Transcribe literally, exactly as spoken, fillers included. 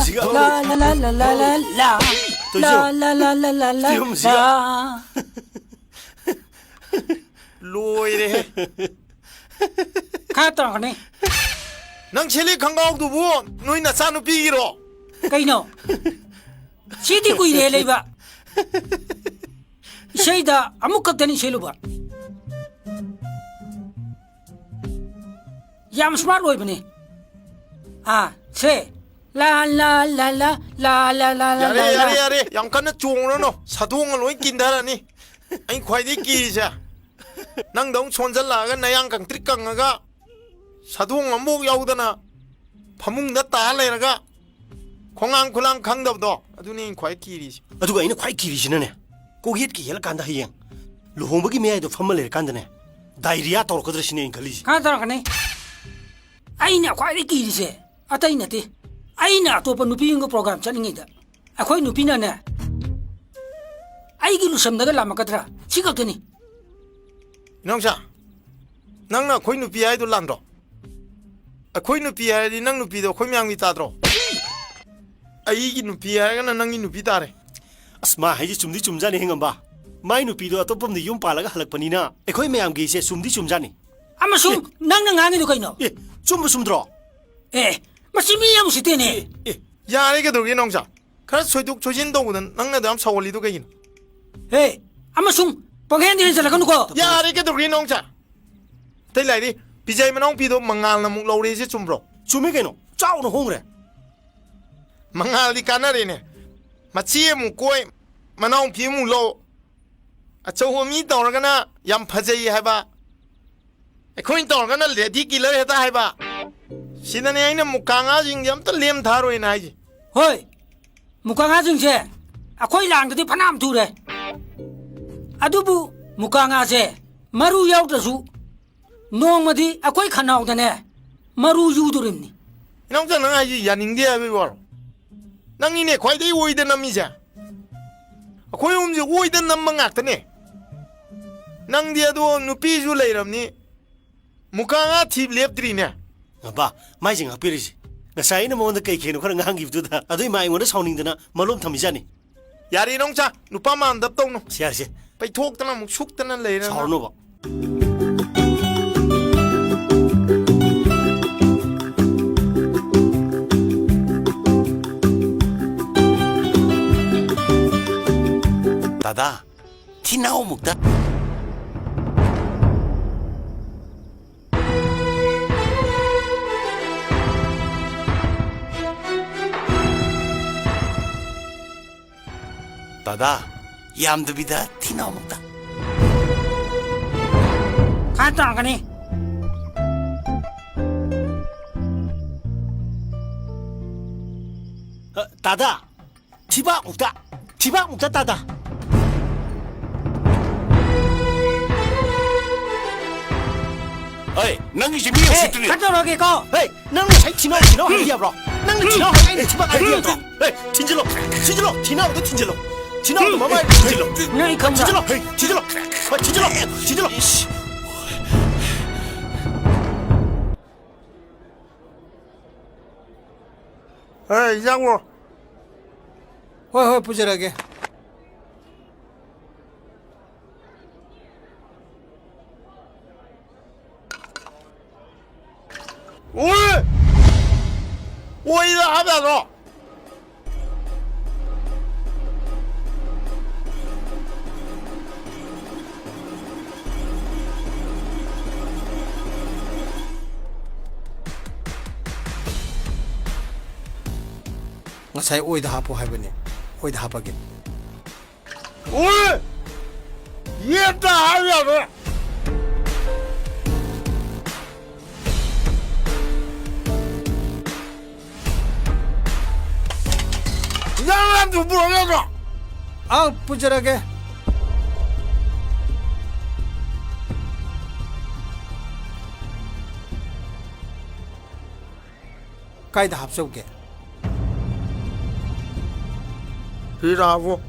ꯁꯤꯒ ꯂꯥ, ꯂꯥ, ꯂꯥ, ꯂꯥ, ꯂꯥ, ꯂꯥ, ꯂꯥ꯫ ꯇꯣꯏꯖꯧ꯫ ꯂꯥ, ꯂꯥ, ꯂꯥ, ꯂꯥ, ꯂꯥ, ꯂꯥ, ꯐꯤꯂꯝꯁꯤꯒ꯫ ꯂꯥ꯫ ꯂꯣꯏꯔꯦꯍꯦ꯫ ꯈꯔ ꯇꯧꯔꯛꯀꯅꯤ꯫ ꯅꯪ ꯁꯦꯠꯂꯤ ꯈꯪꯒꯥꯎꯗꯨꯕꯨ ꯅꯣꯏ ꯅꯆꯥꯅꯨꯄꯤꯒꯤꯔꯣ? ꯀꯩꯅꯣ? ꯁꯤꯗꯤ ꯀꯨꯏꯔꯦ ꯂꯩꯕ꯫ ꯏꯁꯩꯗ ꯑꯃꯨꯛ ꯈꯛꯇꯅꯤ ꯁꯦꯠꯂꯨꯕ꯫ ꯌꯥꯝ smart ꯑꯣꯏꯕꯅꯦ꯫ ꯑꯥ, ꯁꯦ꯫ ꯂꯥ, ꯂꯥ, ꯂꯥ, ꯂꯥ, ꯂꯥ, ꯂꯥ, ꯂꯥ, ꯂꯥ, ꯌꯥꯔꯦ, ꯂꯥ, ꯂꯥ꯫ ꯌꯥꯔꯦ, ꯌꯥꯔꯦ꯫ ꯌꯥꯝ ꯀꯟꯅ ꯆꯣꯡꯉꯨꯔꯅꯨ꯫ ꯁꯥꯗꯣꯡꯅ ꯂꯣꯏ ꯀꯤꯟꯊꯔꯅꯤ꯫ ꯑꯩ ꯈ꯭ꯋꯥꯏꯗꯒꯤ ꯀꯤꯔꯤꯁꯦ, ꯅꯪꯗꯧ ꯁꯣꯟꯖꯜꯂꯛꯑꯒ ꯅꯌꯥꯡ ꯀꯪꯇ꯭ꯔꯤꯛ ꯀꯪꯉꯒ ꯁꯥꯗꯣꯡ ꯑꯃꯐꯥꯎ ꯌꯥꯎꯗꯅ ꯐꯃꯨꯡꯗ ꯇꯥ ꯂꯩꯔꯒ ꯈꯣꯡꯉꯥꯡ ꯈꯨꯂꯥꯡ ꯈꯪꯗꯕꯗꯣ, ꯑꯗꯨꯅꯤ ꯑꯩꯅ ꯈ꯭ꯋꯥꯏ ꯀꯤꯔꯤꯁꯦ꯫ ꯑꯗꯨꯒ ꯑꯩꯅ ꯈ꯭ꯋꯥꯏ ꯀꯤꯔꯤꯁꯤꯅꯅꯦ, ꯀꯣꯛ ꯌꯦꯠꯀ ꯌꯦꯠꯂꯀꯥꯟꯗ ꯍꯌꯦꯡ ꯂꯨꯍꯣꯡꯕꯒꯤ ꯃꯌꯥꯏꯗꯣ ꯐꯝꯃ ꯂꯩꯔꯀꯥꯟꯗꯅꯦ, diarrhea ꯇꯧꯔꯛꯀꯗ꯭ꯔꯥ ꯁꯤꯅꯦ ꯑꯩꯅ ꯈꯜꯂꯤꯁꯦ꯫ ꯈꯔ ꯇꯧꯔꯛꯀꯅꯤ꯫ ꯑꯩꯅ ꯈ꯭ꯋꯥꯏꯗꯒꯤ ꯀꯤꯔꯤꯁꯦ ꯑꯇꯩ ꯅꯠꯇꯦ, ꯑꯩꯅ ꯑꯇꯣꯞꯄ ꯅꯨꯄꯤ ꯑꯃꯒ program ꯆꯠꯂꯤꯉꯩꯗ ꯑꯩꯈꯣꯏ ꯅꯨꯄꯤꯅꯅꯦ ꯑꯩꯒꯤ ꯂꯨꯁꯝꯗꯒ ꯂꯥꯝꯃꯛꯀꯗ꯭ꯔꯥ, ꯁꯤ ꯈꯛꯇꯅꯤ꯫ ꯏꯅꯥꯎꯆꯥ, ꯅꯪꯅ ꯑꯩꯈꯣꯏ ꯅꯨꯄꯤ ꯍꯥꯏꯗꯣ ꯂꯥꯟꯗ꯭ꯔꯣ? ꯑꯩꯈꯣꯏ ꯅꯨꯄꯤ ꯍꯥꯏꯔꯗꯤ ꯅꯪ ꯅꯨꯄꯤꯗꯣ ꯑꯩꯈꯣꯏ ꯃꯌꯥꯝꯒꯤ ꯇꯥꯗ꯭ꯔꯣ? ꯑꯩꯒꯤ ꯅꯨꯄꯤ ꯍꯥꯏꯔꯒꯅ ꯅꯪꯒꯤ ꯅꯨꯄꯤ ꯇꯥꯔꯦ꯫ ꯑꯁ, ꯃꯥ ꯍꯥꯏꯁꯦ ꯆꯨꯝꯗꯤ ꯆꯨꯝꯖꯥꯠꯅꯤ, ꯍꯦꯡꯉꯝꯕ꯫ ꯃꯥꯏ ꯅꯨꯄꯤꯗꯣ ꯑꯇꯣꯞꯄ ꯑꯃꯗ ꯌꯨꯝ ꯄꯥꯜꯂꯒ ꯍꯜꯂꯛꯄꯅꯤꯅ ꯑꯩꯈꯣꯏ ꯃꯌꯥꯝꯒꯤꯁꯦ ꯆꯨꯝꯗꯤ ꯆꯨꯝꯖꯥꯠꯅꯤ꯫ ꯑꯃꯁꯨꯡ ꯑꯦ꯫ ꯅꯪꯅ ꯉꯥꯡꯉꯤꯗꯣ ꯀꯩꯅꯣ? ꯑꯦ, ꯆꯨꯝꯕ ꯆꯨꯝꯗ꯭ꯔꯣ? ꯑꯦ, ꯃꯁꯤ ꯃꯤ ꯌꯥꯝ ꯎꯁꯤꯠꯇꯦꯅꯦ꯫ ꯑꯦ, ꯑꯦ, ꯌꯥꯔꯦ, ꯀꯩꯗꯧꯔꯒꯦ ꯅꯥꯎꯆꯥ? ꯈꯔ ꯁꯣꯏꯗꯣꯛ ꯁꯣꯏꯖꯤꯟ ꯇꯧꯕꯗ ꯅꯪꯅ ꯑꯗꯨ ꯌꯥꯝ ꯁꯥꯎꯍꯜꯂꯤꯗꯣ ꯀꯩꯒꯤꯅꯣ? ꯍꯦ, ꯑꯃꯁꯨꯡ ꯄꯪꯍꯦꯟꯗ ꯍꯦꯟꯖꯜꯂꯛꯀꯅꯨꯀꯣ꯫ ꯌꯥꯔꯦ, ꯀꯩꯗꯧꯔꯒꯦ ꯅꯥꯎꯆꯥ? ꯑꯇꯩ ꯂꯥꯏꯔꯤ, ꯄꯤꯖꯥꯏ ꯃꯅꯥꯎꯄꯤꯗꯣ ꯃꯉꯥꯜꯅ ꯑꯃꯨꯛ ꯂꯧꯔꯦꯁꯦ ꯆꯨꯝꯕ꯭ꯔꯣ? ꯆꯨꯝꯃꯤ ꯀꯩꯅꯣ, ꯆꯥꯎꯅ ꯍꯣꯡꯈ꯭ꯔꯦ꯫ ꯃꯉꯥꯜꯗꯤ ꯀꯥꯟꯅꯔꯦꯅꯦ꯫ ꯃꯆꯦ ꯑꯃꯨꯛ ꯀꯣꯏ, ꯃꯅꯥꯎꯄꯤ ꯑꯃꯨꯛ ꯂꯧ꯫ ꯑꯆꯧꯕ ꯃꯤ ꯇꯧꯔꯒꯅ ꯌꯥꯝ ꯐꯖꯩ ꯍꯥꯏꯕ, ꯑꯩꯈꯣꯏꯅ ꯇꯧꯔꯒꯅ lady killer ꯍꯦꯛꯇ ꯍꯥꯏꯕ꯫ ꯁꯤꯗꯅꯦ ꯑꯩꯅ ꯃꯨꯀꯥ ꯉꯥꯁꯤꯡꯁꯦ ꯑꯝꯇ ꯂꯦꯝ ꯊꯥꯔꯣꯏꯅ ꯍꯥꯏꯁꯦ꯫ ꯍꯣꯏ, ꯃꯨꯀꯥ ꯉꯥꯁꯤꯡꯁꯦ ꯑꯩꯈꯣꯏ ꯂꯥꯡꯗꯗꯤ ꯐꯅꯌꯥꯝ ꯊꯨꯔꯦ꯫ ꯑꯗꯨꯕꯨ ꯃꯨꯀꯥ ꯉꯥꯁꯦ ꯃꯔꯨ ꯌꯥꯎꯗ꯭ꯔꯁꯨ ꯅꯣꯡꯃꯗꯤ ꯑꯩꯈꯣꯏ ꯈꯅꯥꯎꯗꯅꯦ ꯃꯔꯨ ꯌꯨꯗꯣꯔꯤꯕꯅꯤ꯫ ꯏꯅꯥꯎꯆꯥ, ꯅꯪ ꯍꯥꯏꯁꯤ ꯌꯥꯅꯤꯡꯗꯦ ꯍꯥꯏꯕꯒꯤ ꯋꯥꯔꯣ? ꯅꯪꯅꯤꯅꯦ ꯈ꯭ꯋꯥꯏꯗꯒꯤ ꯑꯣꯏꯗ ꯅꯝꯃꯤꯁꯦ꯫ ꯑꯩꯈꯣꯏ ꯑꯍꯨꯝꯁꯦ ꯑꯣꯏꯗ ꯅꯝꯕ ꯉꯥꯛꯇꯅꯦ꯫ ꯅꯪꯗꯤ ꯑꯗꯣ ꯅꯨꯄꯤꯁꯨ ꯂꯩꯔꯕꯅꯤ, ꯃꯨꯀꯥ ꯉꯥ ꯊꯤꯕ ꯂꯦꯞꯇ꯭ꯔꯤꯅꯦ꯫ ꯕꯥ, ꯃꯥꯏꯁꯦ ꯉꯥꯛꯄꯤꯔꯤꯁꯦ꯫ ꯉꯁꯥꯏ ꯑꯩꯅ ꯃꯉꯣꯟꯗ ꯀꯩ ꯀꯩꯅꯣ ꯈꯔ ꯉꯥꯡꯈꯤꯕꯗꯨꯗ ꯑꯗꯨꯏ ꯃꯥ ꯑꯩꯉꯣꯟꯗ ꯁꯥꯎꯅꯤꯡꯗꯅ ꯃꯂꯣꯝ ꯊꯝꯃꯤꯖꯥꯠꯅꯤ꯫ ꯌꯥꯔꯦ ꯅꯣꯡꯆꯥ, ꯅꯨꯄꯥ ꯃꯥꯟꯗꯞ ꯇꯧꯅꯨ꯫ ꯁꯤ ꯌꯥꯔꯦꯁꯦ꯫ ꯄꯩꯊꯣꯛꯇꯅ ꯑꯃꯨꯛ ꯁꯨꯛꯇꯅ ꯂꯩꯔꯅ꯫ ꯁꯥꯎꯔꯅꯣꯕ꯫ ꯗꯥꯗꯥ, ꯊꯤꯅꯥꯎꯃꯨꯛꯇ꯫ ꯗꯥꯗꯥ, ꯌꯥꯝꯗꯕꯤꯗ ꯊꯤꯅꯥꯎꯃꯨꯛꯇ꯫ ꯈꯔ ꯇꯧꯔꯛꯀꯅꯤ꯫ ꯑ, ꯗꯥꯗꯥ, ꯊꯤꯕꯥꯛꯃꯨꯛꯇ, ꯊꯤꯕꯥꯛꯃꯨꯛꯇ ꯇꯥꯗ꯫ ꯑꯩ, ꯅꯪꯒꯤꯁꯦ ꯃꯤ ꯎꯁꯤꯠꯇ꯭ꯔꯤ꯫ ꯀꯠꯇꯧꯔꯒꯦꯀꯣ꯫ ꯍꯦ, ꯅꯪ ꯉꯁꯥꯏ ꯊꯤꯅꯥꯎ, ꯊꯤꯅꯥꯎ ꯍꯥꯏꯕ ꯌꯥꯕ꯭ꯔꯣ? ꯅꯪꯅ ꯊꯤꯅꯥꯎ ꯍꯥꯏ, ꯑꯩꯅ ꯊꯤꯕꯥꯛ ꯍꯥꯏꯕ ꯌꯥꯗ꯭ꯔꯣ? ꯍꯦ, ꯊꯤꯟꯖꯤꯜꯂꯣ, ꯊꯤꯟꯖꯤꯜꯂꯣ, ꯊꯤꯅꯥꯎꯗꯣ ꯊꯤꯟꯖꯤꯜꯂꯣ꯫ ꯊꯤꯅꯥꯎꯗꯣ ꯃꯃꯥꯏ ꯊꯤꯟꯖꯤꯜꯂꯣ꯫ ꯅꯪ ꯑꯩ ꯈꯪꯕ꯭ꯔꯥ? ꯊꯤꯟꯖꯤꯜꯂꯣ, ꯍꯦ, ꯊꯤꯟꯖꯤꯜꯂꯣ꯫ ꯍꯣꯏ, ꯊꯤꯟꯖꯤꯜꯂꯣ, ꯊꯤꯟꯖꯤꯜꯂꯣ꯫ ꯍꯦ, ꯏꯟꯖꯥꯡꯕꯨ꯫ ꯍꯣꯏ, ꯍꯣꯏ, ꯄꯨꯖꯔꯒꯦ꯫ ꯑꯣꯏ! ꯑꯣꯏꯗ ꯍꯥꯞ ꯌꯥꯗ꯭ꯔꯣ? ꯉꯁꯥꯏ ꯑꯣꯏꯗ ꯍꯥꯞꯄꯣ ꯍꯥꯏꯕꯅꯦ, ꯑꯣꯏꯗ ꯍꯥꯞꯄꯒꯦ꯫ ꯑꯣꯏ! ꯌꯦꯠꯇ ꯍꯥꯞ ꯌꯥꯗ꯭ꯔꯣ? ꯍꯤꯗꯥꯛ ꯂꯥꯡꯊꯣꯛ ꯄꯨꯔꯛꯑꯣ ꯌꯥꯗ꯭ꯔꯣ? ꯑꯥ, ꯄꯨꯖꯔꯒꯦ꯫ ꯀꯥꯏꯗ ꯍꯥꯞꯆꯧꯒꯦ? ꯐꯤꯗ ꯍꯥꯞꯄꯣ꯫